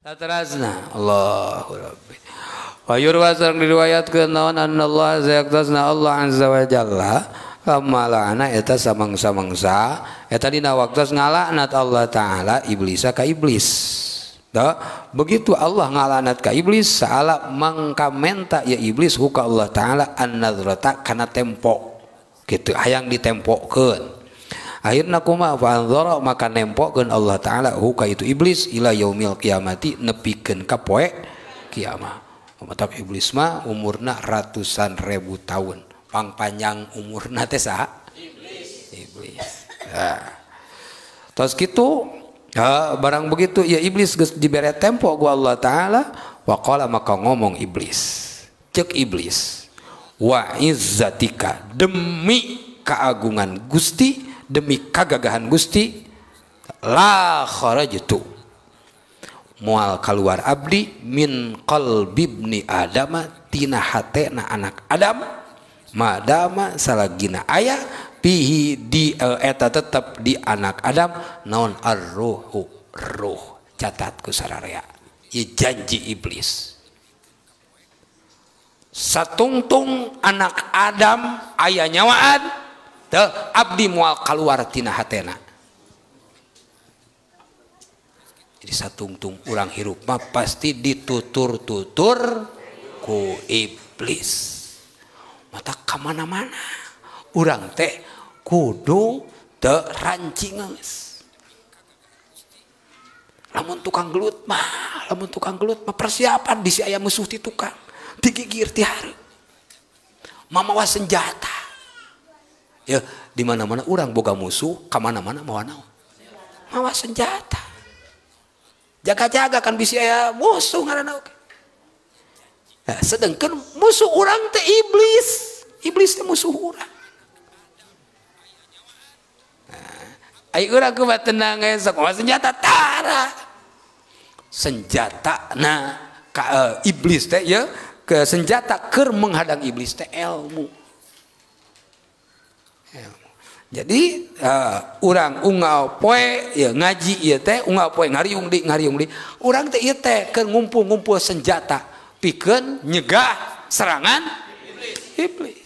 Saterasna Allahu Rabbi. Wa yurwa sareng diriwayatkeun naon annallah zayaktasna Allah azza wa jalla lamma la'ana eta samangsa-mangsa eta dina waktos ngalaknat Allah taala iblisa ka iblis. Da, begitu Allah ngalaknat ka iblis saala mangkamenta ya iblis huka Allah taala an-nadrata kana tempo. Kitu hayang ditempokeun. Akhirna kumaha fa anzara maka nempokeun Allah taala huka itu iblis ila yaumil kiamati nepikeun ka poe kiamat. Matak iblis mah umurna ratusan ribu tahun. Pangpanjang umurna teh saha? Iblis. Iblis. Nah. Terus kitu, barang begitu ya iblis geus dibere tempo ku Allah taala, waqala maka ngomong iblis. Cek iblis, wa izzatika, demi keagungan Gusti, demi kagagahan Gusti, la kharajtu moal kaluar abdi min qalbibni adama tina hatena anak Adam madama salagina aya pihi di eta tetep di anak Adam naon arruhu ruh. Catat ku sararea ieu janji iblis. Satungtung anak Adam aya nyawaan teu abdi moal kaluar tina hatena. Jadi satungtung urang hirup mah pasti ditutur-tutur ku iblis. Mata kamana-mana urang teh kudu teu rancingeus. Lamun tukang gelut mah, lamun tukang gelut mah persiapan bisi aya musuh ti tukang, digigir ti hareup. Mamawa senjata. Ya, di mana-mana urang boga musuh, kamana-mana mawa naon? Mawa senjata. Jaga-jaga kan bisi aya musuh ngaranna oge. Nah, sedangkan musuh urang teh iblis. Iblis teh musuh urang. Nah, ai urang kumaha tenang we sok mawa senjata tara. Senjata na ka, iblis teh ya, ke senjata keur menghadang iblis teh ilmu. Ilmu. Jadi urang unggal poe ya ngaji ieu teh unggal poe ngariung di urang teh ieu teh keur ngumpul-ngumpul senjata pikeun nyegah serangan iblis.